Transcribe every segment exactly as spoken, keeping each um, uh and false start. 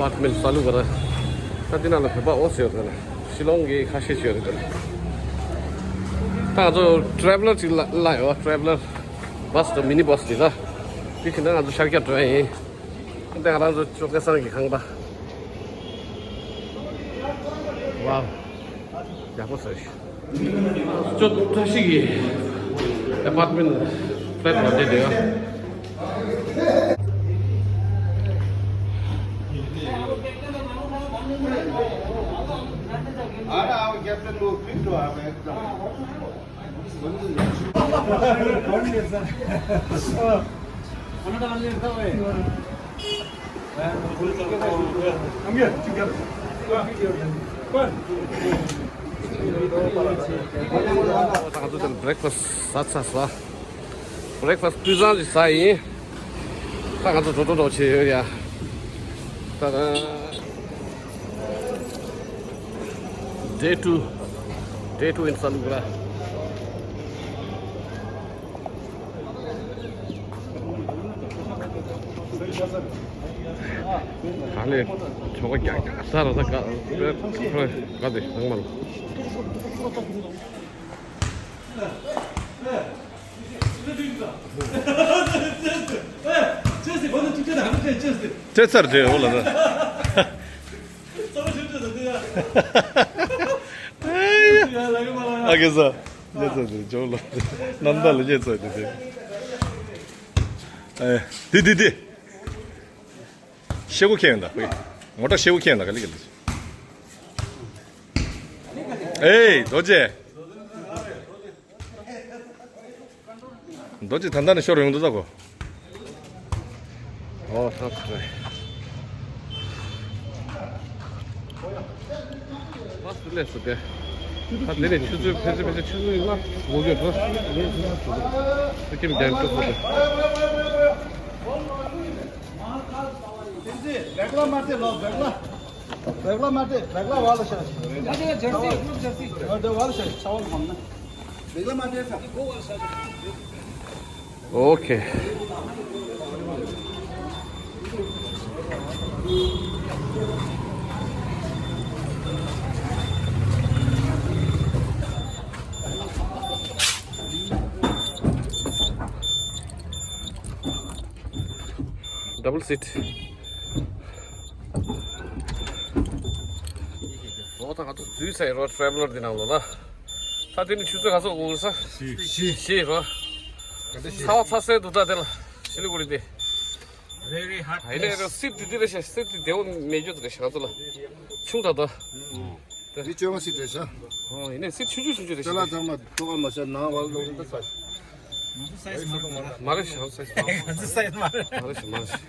ཨ་པར་ཊི་མེན་ཊི་གསར་ལུགས་པ་ར། ད་དེ་ནང་ལ་བོད་པ་ཨོ་ཟེར་ཡོད་རེད། ཤི་ལོང་གི་ཁ་ཤས་ཤིག་ཡོད་རེད། ད་ང་ཚོ་ཊེ་རེ་ཝེ་ལར་ཅིག་ལ་ལ་ཡོད། ཊེ་རེ་ཝེ་ལར་བྷ་སི་དང་མི་ནི་བྷ་སི་དེ་ད། དེ་ཕྱིན་ན་ང་ཚོ་ཤར་རྒྱག་འགྲོ་ཡ་ཡིན། འདི་ང་རང་ཚོ་ཅོ་སྐལ་བཟང་གི་ཁང་པ། ཝའོ། ཡག་པོ་ཟེར། ཅོ་བཀྲ་ཤིས་ཀྱི་ཨ་པར་ཊི་མེན་ཊི་ཕེ་ལེཊ་ལ་བསྡད་བསྡད་ཡོད། अरे आओ, कैप्टन लोग फिट हो आप एकदम। ང་ཚོ་དེར་བྷི་རེག་ཕ་སི་ཟ་ཚར་སོང་། བྷི་རེག་ཕ་སི་སྤུས་བཟང་ཞིག་ཟ་ཡིན། ད་ང་ཚོ་འགྲོ་འགྲོ་འགྲོ་བྱས་ཡོད་ཡ། ད་ད། Day two. Day two in Salukra. ག་ལེ། ཆོ་ག་རྒྱག་རྒྱག་ས་ར་ས་ག་ག་དེ་ཚང་མ་ལ། སྤྲད་ཚར་རྗེས་འོ་ལ་ད། ཨ་ཀེ་ས། རྙེད་ཚར་དེ་ཇོ་ལ། ནམ་ཟླ་ལ་རྙེད་ཚར་དེ་དེ། ཨེ། དེ་དེ་དེ། ཤེལ་སྒོ་ཁེངས་ཡོད་ད། ངོ་ཊ་ཤེལ་སྒོ་ཁེངས་ཡོད་ད། ག་ལེ་ག་ལེ། ཨེ་རྡོ་རྗེ། རྡོ་རྗེ་ད་ལྟ་ནས་ཤོར་ཡོང་འདུག་ད་གོ། ཨོ་ད་ཁ་རེད། ཨ་སུ་ལས་སུ་དེ། ད་དེ་ནས་ཆུ་ཚོད་ཕལ་ཆེར་ཕལ་ཆེར་ཆུ་ཚོད་ལྔ་ལོ་རྒྱུས་འགྲོ། ཁྱིམ་རྒྱན་སྤྲོ་སུ་དེ། བེག་ལ་མ་སྟེ་ལོ། བེག་ལ། བེག་ལ་མ་སྟེ། བེག་ལ་བ་ལ་ཤ། ཡ་ཡ་ཇར་སི། ཇར་སི། ཨ་དེ་བ་ལ་ཤ་ཆ་བ་ལ་མ་ན། བེག་ལ་མ་སྟེ་ས། ཨོ་ཁེ། ཌབ་བལ་སིཊ། ཨོ་ད་ང་ཚོ་འཛུལ་ཚར་ཡིན་རོ། ཊེ་རེ་ཝེ་ལར་འདི་ནང་ལོགས་ལ། ད་དེ་ནི་ཆུ་ཚོད་ག་ཚོད་འགོར་ས། བཞི། བཞི་རོ། ཚ་བ་ཚ་སེ་འདུག་ད་དེ་ལ། ཤི་ལི་གུ་རི་དེ། Very hot place. ཡིན་ནའི་རོ་སིཊ་དེ་དེ་རེད་ཤག་སིཊ་དེ་བདེ་བོ་མེད་རྒྱུ་དེ་རེད་ཤག་ང་ཚོ་ལ། ཆུང་དྲགས་ད། འདི་བཅོ་ལྔ་སིཊ་རེད་ཤག་ཨོ་ཡིན་ནའི་སིཊ་ཆུང་ཆུང་ཆུང་ཆུང་རེད་ཤག་ལ་ཚང་མ་ཐོག་ཁར་མ་ཤར་ནང་བར་ལོག་འདི་ཚ། ང་ཚོ་སའི་ཛི་མ་རེད་མ་རེད། མ་རེད་ཤག་ང་ཚོ་སའི་ཛི་མ་རེད། ང་ཚོ་སའི་ཛི་མ་རེད། མ་རེད་ཤག་མ་རེད་ཤག་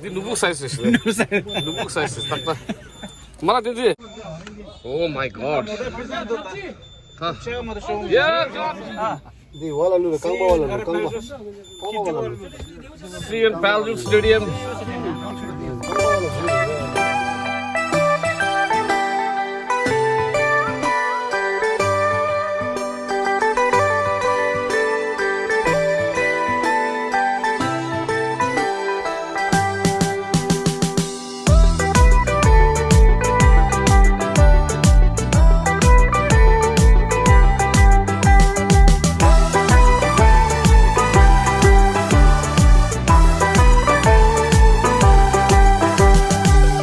འདི་ནོར་བུ་སའི་ཛི་རེད་ཤག་ནོར་བུ་སའི་ཛི། ནོར་བུ་སའི་ཛི་ཏག་ཏག་མ་རེད་དེ་འདི། Oh my god. ད། ཡ། འདི་བ་ལ་ལུ་རེད། རྐང་པ་བ་ལ་ལུ། རྐང་པ། རྐང་པ་བ་ལ་ལུ། See you in Paljud Stadium.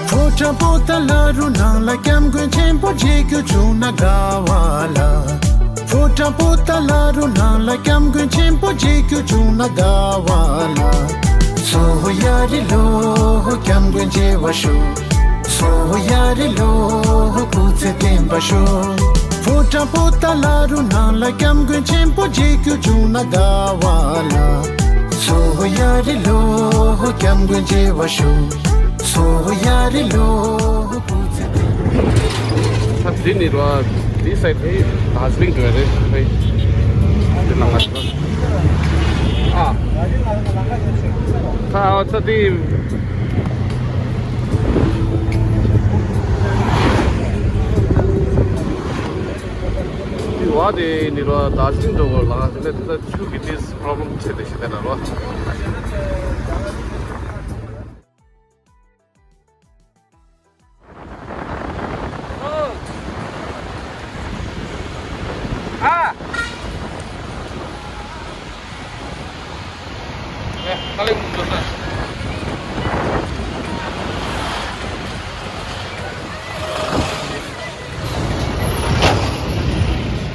ཕོ་བྲང་པོ་ཏཱ་ལ་རུ་ནང་ལ་སྐྱབས་མགོན་ཆེན་པོ་མཇལ་རྒྱུ་བྱུང་ན་དགའ་བ་ལ། ཕོ་བྲང་པོ་ཏཱ་ལ་རུ་ནང་ལ་སྐྱབས་མགོན་ཆེན་པོ་མཇལ་རྒྱུ་བྱུང་ན་དགའ་བ་ལ། སོ་ཡ་རི་ལོ་སྐྱབས་མགོན་མཇལ་བར་ཤོག་སོ་ཡ་རི་ལོ་སྐུ་ཚེ་བརྟན་པར་ཤོག་ཕོ་བྲང་པོ་ཏཱ་ལ་རུ་ནང་ལ་སྐྱབས་མགོན་ཆེན་པོ་མཇལ་རྒྱུ་བྱུང་ན་དགའ་བ་ལ། སོ་ཡ་རི་ལོ་སྐྱབས་མགོན་མཇལ་བར་ཤོག་སོ་ཡ་རི་ལོ་སྐུ་ཚེ་བརྟན། ད་འདི་ནི་རོ། འདི་སའི་ཐེ་དར་ཇི་ལིང་འགྲོ་ཡ་རེད། ཧེ། འདི་ལ་ང་ཚོ། ཨ། ད་ཨ་ཚ་འདི། འདི་བ་དེ་ནི་རོ། དར་ཇི་ལིང་འགྲོ་དགོས་ལ། དེ་ནས་དེ་ཚོ་ཆུ་གི་དེ་པྲོབ་ལེམ་ཆེ་དེ་ཞིག་དེ་ན་རོ།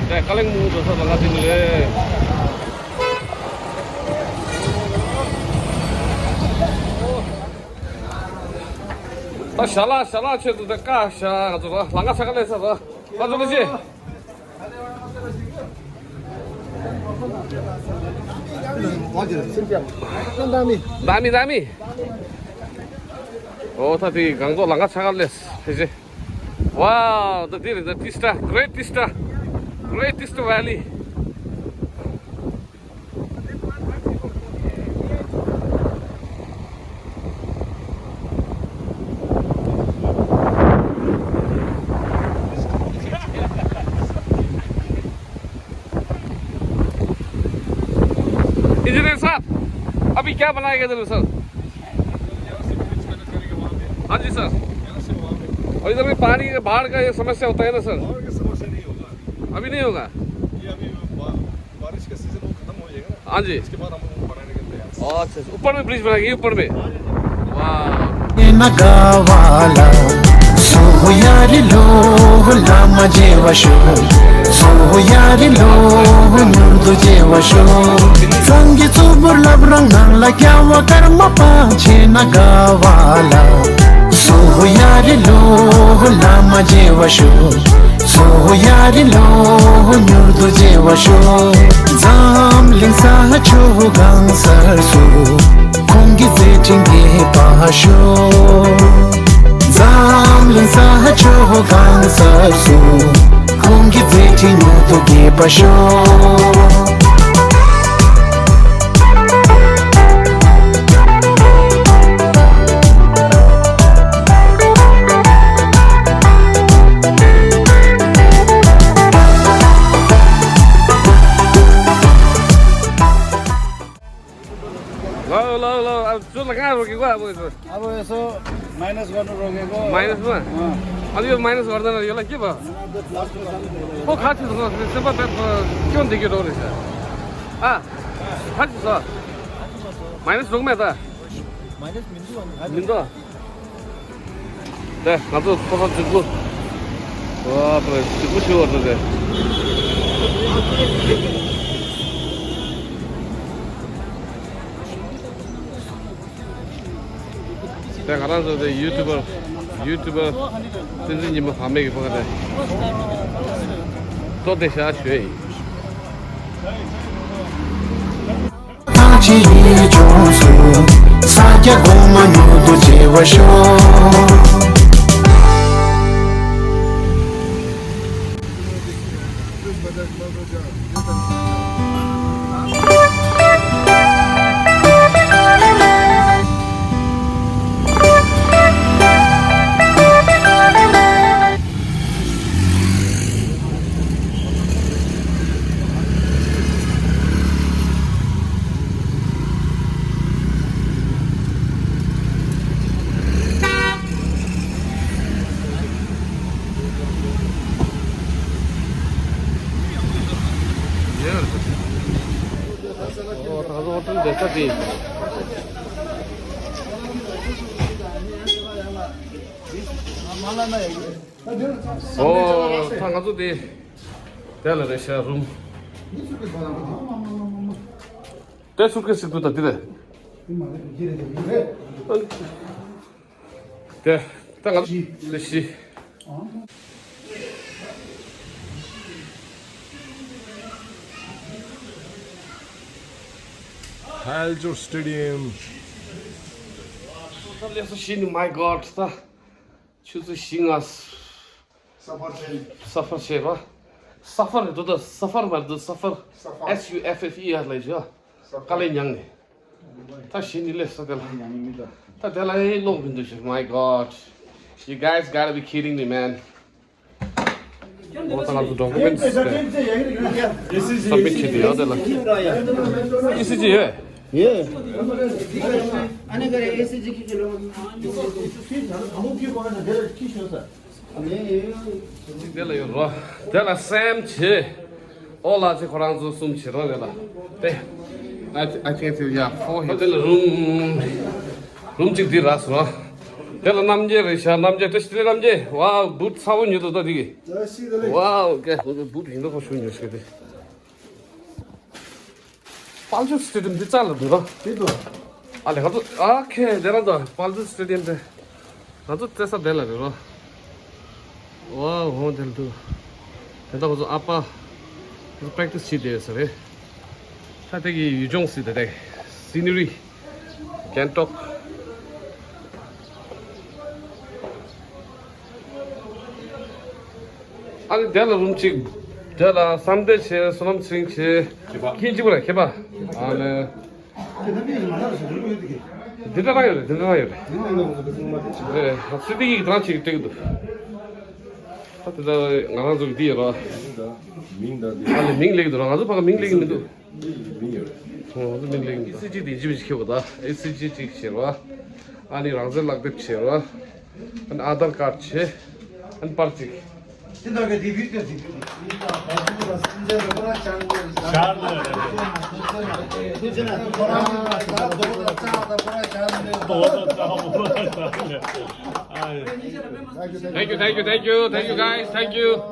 ད་ཀ་ལེང་མུའུ་འགྲོ་ས་ལ་ང་དེ་ནི་རེད། ད་ཞལ་ལག་ཞལ་ལག་ཆེད་དུ་ད་ཀ་ཞལ་ང་ཚོ་ལ་ལང་ཀ་ཆ་ག་ལས་ས་ར་ང་ཚོ་ལ་ཅི། ད་མི་ད་མི། ཨོ་ད་དེ་གང་ཚོ་ལང་ཀ་ཆ་ག་ལས་ཕེ་ཅེ། Wow, the, the, the Teesta, great Teesta, great Teesta Valley. Engineer साहब, अभी क्या बनाएगा इधर में सर? हाँ जी सर। और इधर में पानी का, बाढ़ का ये समस्या होता है ना सर? बाढ़ का समस्या नहीं होगा। अभी नहीं होगा? ये अभी बा-, बारिश का सीजन वो खत्म हो जाएगा ना। हाँ जी। इसके बाद हम लोग बनाने के तैयार हैं। अच्छा, अच्छा। ऊपर में ब्रिज बनाएंगे, ऊपर में। वाह। ल ल ल, अब जो लगाएर रोकेको अब यसो। अब यसो माइनस गर्नु रोकेको। माइनसमा? अँ। अनि यो माइनस गर्दैन, यसलाई के भयो? को खाएको थियो त? त्यो के हो, देखियो रहेछ। आ, खाएको छ। माइनस रोक्ने त? माइनस मिल्छ। मिल्छ। ད་ང་ཚོ་ཚོ་ཚོ་གཅིག་པུ། ཨ་པ་གཅིག་པུ་ཤི་བར་འདུག་གས། ད་ང་རང་ཚོ་དེ་ཡུ་ཊུ་བར། ཡུ་ཊུ་བར་བསྟན་འཛིན་ཉི་མ་བག་མེད་ཀྱི་ཕ་ག་དེ་ཏོ་དེ་ཤ་ཞོས་ཡིན། ཨོ་ད་ང་ཚོ་ཧོ་ཊེལ་འདི་ལྟ་དེ། ཨོ་ད་ང་ཚོ་དེ་དེ་ལ་རེད་ཤག་རུམ། དེ་སུ་ཀེ་སི་ཞིག་འདུག་ད་དེ་རེད། དེ་ད་ང་ཚོ་དེ་ཤི། Haljo Stadium. ད་ལས་སུ་ཤི་ནི། My God, ད། ཆུ་ཚོད་བཞི་ལྔ། སཱ་ཧྥར་བྱས། སཱ་ཧྥར་བྱས་པ། སཱ་ཧྥར་རེད་འདུག་ད་སཱ་ཧྥར་མ་རེད་འདུག་སཱ་ཧྥར། སཱ་ཧྥར། S U F F E R ལབ་ཡོད། དཀའ་ལས་མྱངས་ནས། ད་གཞི་ནས་སླེབས་ས་དེ་ལ། ད་དེ་ལ་ཨེ་ཀློག་མི་འདུག་ཞེས། My God, you guys gotta be kidding me, man. ཨོ་ད་ང་ཚོ་ཌོ་ཀུ་མེན་ཊི་སབ་མིཊ་བྱེད་དུ་ཡོད་དེ་ལ། ཨི་སི་ཇི་ཡོད། ཡོད། དེ་ལ་ཡོད་རོ། དེ་ལ་སེམས་ཆེ། ཨོ་ལ་ཚེ་ཁོ་རང་ཚོ་གསུམ་བྱེད་རོགས་རེད་ལ། དེ། I, I think, yeah, four here. དེ་ལ་རུམ། རུམ་གཅིག་འདི་རག་སོང་། དེ་ལ་རྣམ་རྒྱལ་རེད་ཤག་རྣམ་རྒྱལ་བཀྲ་ཤིས་བདེ་ལེགས་རྣམ་རྒྱལ། ཝའོ། བུད་ཚ་བོ་ཉོས་འདུག་ད་དེ་གི། བཀྲ་ཤིས་བདེ་ལེགས། ཝའོ། ཀེ་བུད་ཡིན་འདུག་ཁོ་ཤུ་ཉོས་ཤག་དེ། དཔལ་འབྱོར་སི་ཊེ་ཌི་ཡམ་འདི་རྩ་ལ་འདུག་ར། དེ་འདུག་ཨ་ལེ་ང་ཚོ་ཨ་ཁེ་དེ་རང་ཚོ་དཔལ་འབྱོར་སི་ཊེ་ཌི་ཡམ་དེ། ང་ཚོ་རྩེ་ས་དེ་ལ་རེད་ར། ཝའོ་ཧོ་དེ་ལ་འདུག་དེ་ད་ཁོ་ཚོ་ཨ་ཕ་ཁོ་ཚོ་པེ་རེག་ཊི་སི་བྱེད་བསྡད་ཡོད་ས་རེད། ད་དེ་གི་ཡུལ་ལྗོངས་སི་དེ་དེ་སི་ནི་རི་གེང་ཊོག་ཨ་ནི་དེ་ལ་རུམ་གཅིག་དེ་ལ་བསམ་གཏན་བྱས། བསོད་ནམས་ཚེ་རིང་བྱས། ཁྱེད་གཅིག་པ་རེད་ཁྱེད་པ། ཨ་ནི། འདི་འདྲ་རང་ཡོད་རེད། འདི་འདྲ་རང་ཡོད་རེད། རེད། སི་ཏི་ཡིག་རང་གཅིག་སྤྲད་ཀྱི་འདུག་ད་དེ་ལྟ་ང་རང་ཚོ་གི་འདི་ཡོད་ར། མིང་དང་འདི། ཨ་ནི་མིང་ལེགས་འདུག་ར། ང་ཚོ་ཕ་གི་མིང་ལེགས་མི་འདུག་མིང་ཡོད་རེད། ང་ཚོ་མིང་ལེགས་མི་འདུག་ཨེ་སི་ཅི་དེ་ཇི་མི་ཞིག་ཁྱེར་བ་ད། ཨེ་སི་ཅི་གཅིག་ཁྱེར་བ། ཨ་ནི་རང་བཙན་ལག་དེབ་ཁྱེར་བ། ཨ་ནི་ཨ་དར་ཀར་ཆེ། ཨ་ནི་པར་གཅིག Thank you, thank you, thank you, thank you, guys, thank you.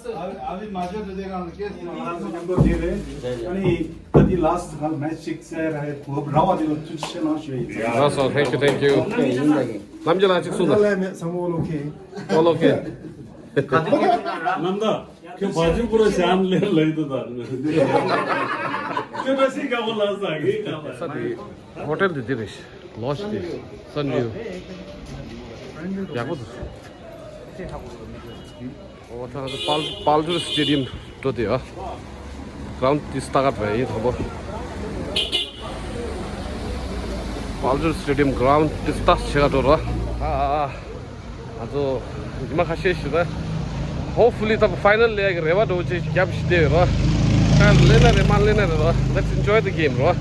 अभी अभी माझ्या हृदय का केस महाराज को नंबर दे रहे। आणि कधी लास्ट काल मॅच सिक्स आहे, राव आधी तुझे नाव शिवाय. That's all. Thank you, thank you. 남자 아직 쏟아. All okay. All okay. 남다. ཁྱོད་བ་ཇུ་པུ་ར་ཤན་ལེར་ལེགས་འདུག་ད། ཁྱོད་བཀྲ་ཤིས་དགའ་པོ་ལ་ས་གི་དགའ་པོ། ས་དེ་ཧོ་ཊེལ་དེ་འདི་རེད། ལོཇ་དེ་སན་བིའུ་ཡག་པོ་འདུག་ཨོ་ད་དཔལ་དཔལ་འབྱོར་སི་ཊེ་ཌི་ཡམ་འགྲོ་དེ་ཡ། གྲོང་དེ་སྟག་ར་བས་ཡིན་ཐོག་པོ། དཔལ་འབྱོར་སི་ཊེ་ཌི་ཡམ་གྲོང་དེ་སྟག་ཆེ་ག་འགྲོ་ར། ཨ་ཨ་ཨ། ང་ཚོ་ཉི་མ་ཁ་ཤས་ཤིག་རེད། Hopefully ད་ཕའི་ནལ་ལ་ཡ་གི་རེ་བ་འདྲ་བོ་ཅིག་རྒྱབ་ཤིག་བསྡད་ཡོད་ར། ད་ལེན་ན་རེད་མ་ལེན་ན་རེད་ར། Let's enjoy the game ར།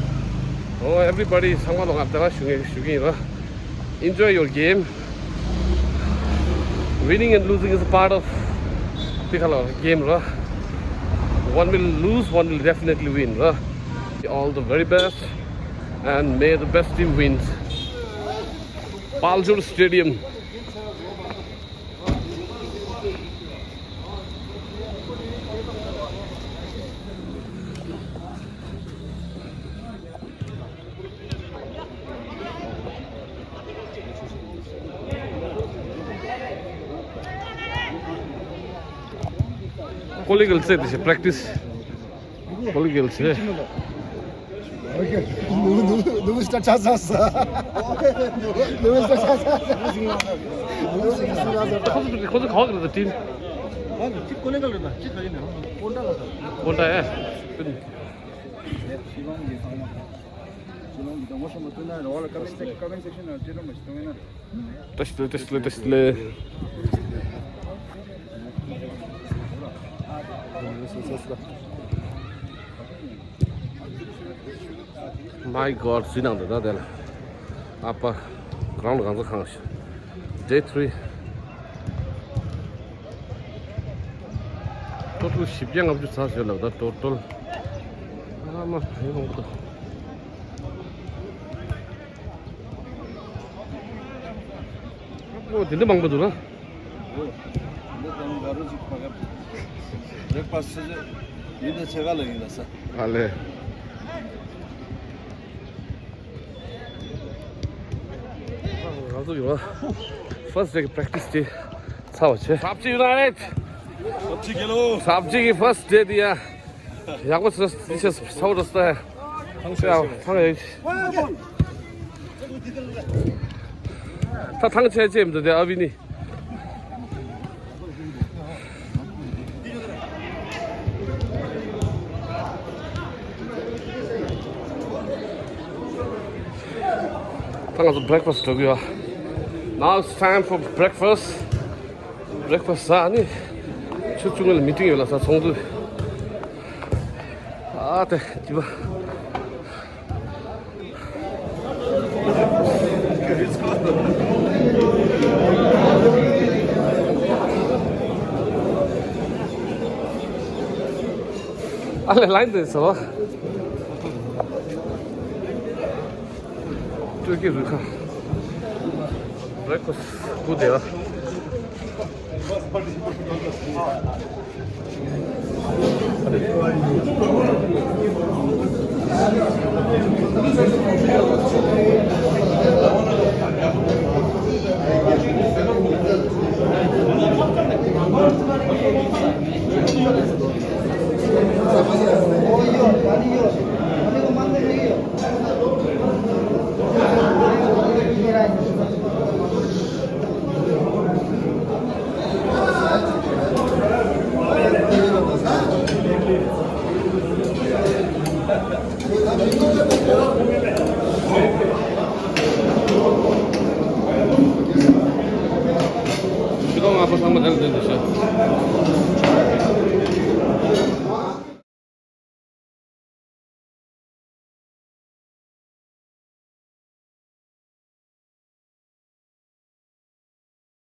Oh, everybody ཚང་མ་ལོ་ང་དེ་རང་ཞུ་ངེས་ཞུ་གི་ཡིན་ར། Enjoy your game. Winning and losing is a part of the game ར། One will lose, one will definitely win ར། All the very best and may the best team wins. དཔལ་འབྱོར་སི་ཊེ་ཌི་ཡམ། ཀོ་ལི་གལ་སི་དེ་ཞེ་པྲེག་ཊི་སི། ཀོ་ལི་གལ་སི། ནུ་ནུ་ནུ་སྟར་ཆགས་ས། ནུ་སྟར་ཆགས་ས། ཁོ་ཚོ་ཁོ་ཚོ་ག་བ་གི་རེད་ད་ཊིམ། ཨ་ནི་ཅི་ཀོ་ལེ་གལ་རེད་ད་ཅི་ག་ཡིན་ནམ། ཀོན་ཏྲ་ལ་ས། ཀོན་ཏྲ་ཨེ། བཀྲ་ཤིས་བདེ་ལེགས་བཀྲ་ཤིས་བདེ་ལེགས། My God, སུའི་ནང་དུ་ད་དེ་ལ་ཨ་ཕ་གང་ལ་གང་ཚ་ཁང་ཞིག Day three. ཊོ་ཊལ་བཞི་བརྒྱ་ལྔ་བཅུ་ཚར་ཞོར་ལ་ད་ཊོ་ཊལ་ཨ་མ་ཡིན་ལོང་པོ་འདུག་ཨོ་དེ་འདྲ་མང་པོ་འདུག་ན། འདི་དང་ག་རུ་ཅིག་ཕ་ག་བྲེག་ཕ་སི་ཡིན་ད་ཆེ་ག་ལ་ཡིན་ད་ས། ཨ་ལེ། ང་ཚོ་ཡོད། ཕར་སི་ཊེ་གི་པྲེག་ཊི་སི་དེ་ཚར་བ་བྱས། ས་བཅུ་ཡོད་ན་རེད། ས་བཅུ་གི་ལོ། ས་བཅུ་གི་ཕར་སི་ཊེ་དེ་ཡ། ཡག་པོ་ཟེར་ཟེར་ཚ་བོ་རེད་ས། ཐང་ཆད་ཡ་ཐང་ཡ། ད་ཐང་ཆད་ཅེས་མི་འདུག་དེ་ཨ་བི་ནི། ད་ང་ཚོ་བྲེག་ཕ་སི་འགྲོ་གི་ཡོད། Now it's time for breakfast. བྲེག་ཕ་སི་ཟ་ནི། ཆུ་ཚོད་བཅུ་ལ་མི་ཊིང་ཡོད་ལ་ས་ཚོགས་འདུ། ཨ་ཏེ་ཅི་བ། ཨ་ལེ་ལའིན་དེ་སོ། སྟོད་ཀྱི་རུ་ཁག Breakfast good day. ཆུ་དོང་ལྔ་པ་ཚང་མ་དེ་ལ་བསྡད་འདུག་ཤག